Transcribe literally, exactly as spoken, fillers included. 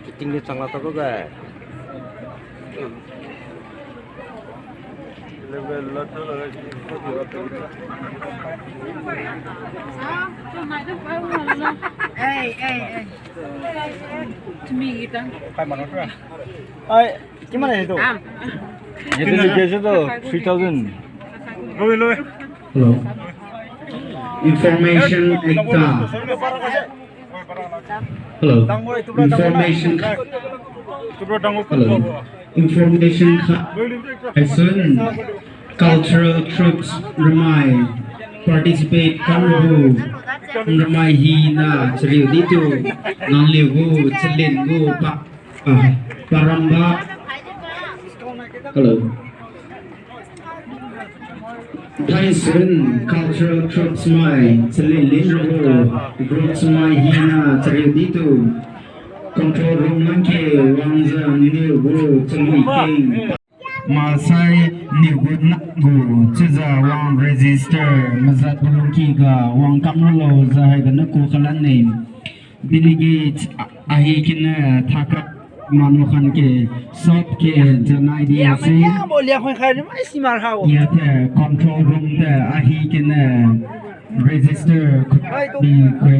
Kiting di chang la ta ko ga. Ai, ai, ai. Ai, kemana itu? Itu ni biasa tu, three thousand. Hello. Information ekta. Hello. Information. Hello. Information kha. Haisun cultural troupes ramai participate kambo. Ramai hina chariu ditu. Nangliu gu, chalin gu, pa, ah, paramba. Hello. Haisun cultural troupes mai, chalin lin rabo, groups mai hina chariu ditu. Control room langke wangjiu niu gu chalui keng. Masai niu gu na gu chiujiu wang register, mazat bulungki ga wang kam ralo jiu haiga na ku kalan ne. Delegate a-, ahi kine thakak manu khan ke sop ke janai di ase. Yathe control room te ahi kine register khuti kwe.